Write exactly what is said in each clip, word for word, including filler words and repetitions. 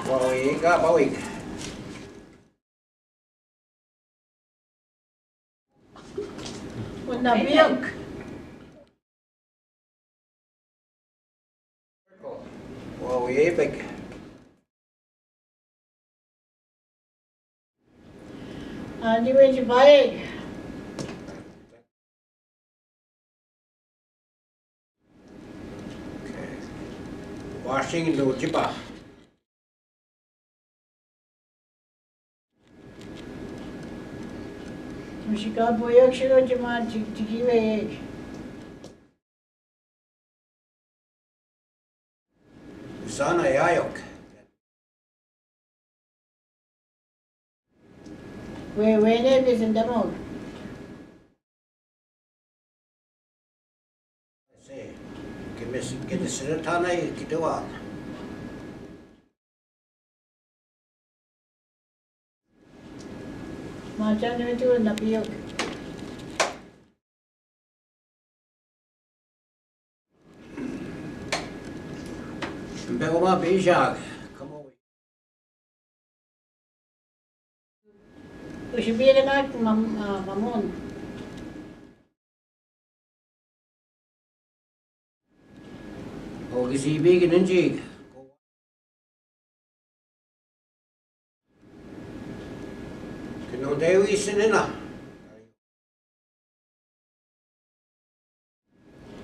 Wawika, wawika. Wen a biyok. Wawika. A, ni win jibae. Washing no jiba. Mishika boyok shiro jima jik-, jikiwe. Sana yayok. Wewene bisendamo. Se, ke mes-, ke te sere tana i kitewa. Machane tu na piyok. Mpe oma pisa. Come on. Ushibire nga mam-, ah, mamun. O kisibi kinenjik. Kinondewi sinina.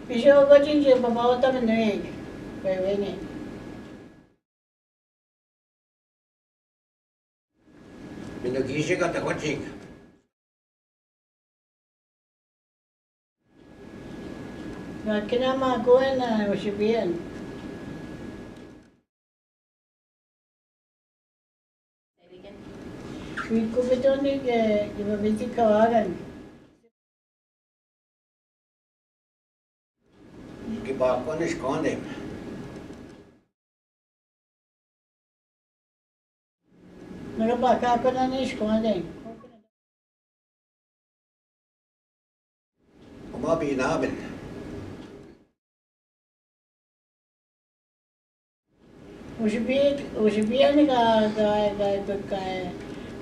Piso ko jinji papa ota menui. Wewene. Mino kisi kata ko jing. Nga kina ma ko ena, eh, usibian. Wi kupitoni ke, ke babiti kawagan. Ke ba ko ni skonde. Nagabaka ko na ni skonde. Oma binaben. Usibi, usibi ani ka, ka, ka, ka, ka,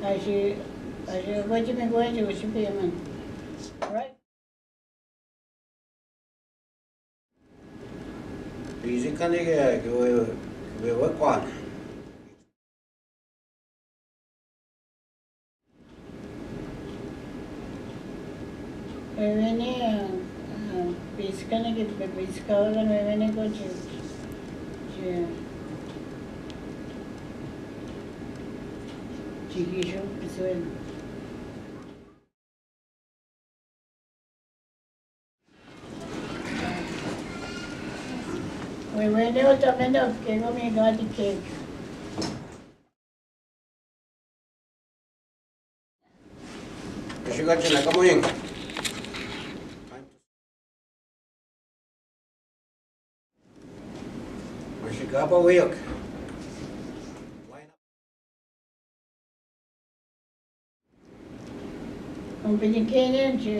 asi, asi, wajib ni wajib usibi man. Right? Pisi kani ke, ke we, ke we kwan. Wewene, ah, ah, pisi kani ke, pisi kawagan wewene ko ji, ji, ji kiso, pisi wene. Wewene o tameno ke ngo mi gati ke. Kasi gati na kamoyeng. Mashika pa wiyok. Kompani kenen, si,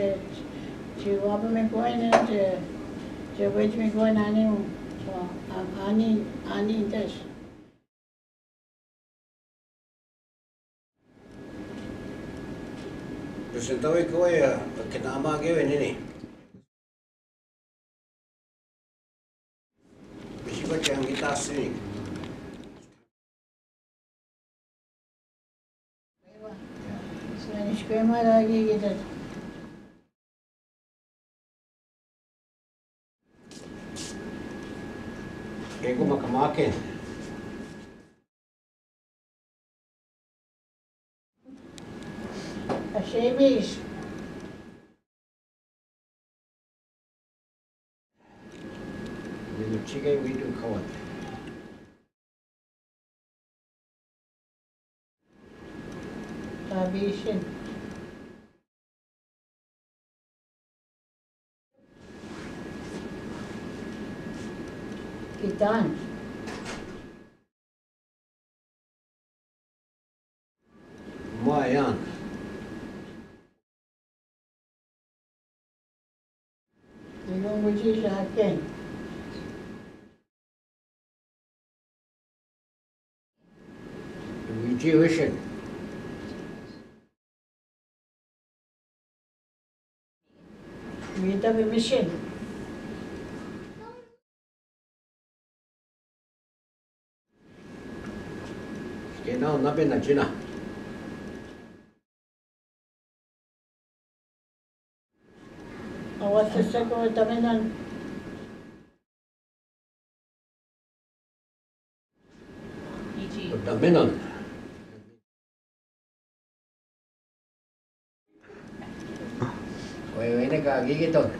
si wapa me kwenen, si, si wapa me kwenen ani, ani, ani intes. Presentó i ko ya, ke nama ke we nini. Bisi ba kiyang kita sini. Spanish grammar lagi kita. Keko makamaken. Asemis. Mino chika i witu kawat. Tabisin. Kitan. Mayan. Ilonggo si saken. Jewish. Wita pe mission. Kena na pe na China. Awa seseko tamenan. Tamenan. Wene ka gigit on.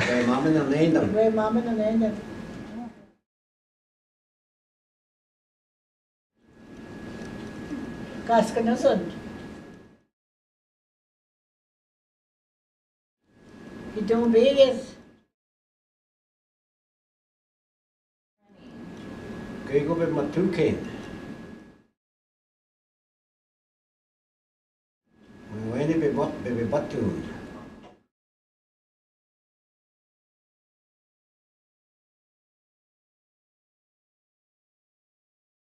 Wene mamenan nendam. Wene mamenan nendam. Kaskena son. Itong bigis. Kay ko pe matuken. Wene pe bat, pe, pe batun.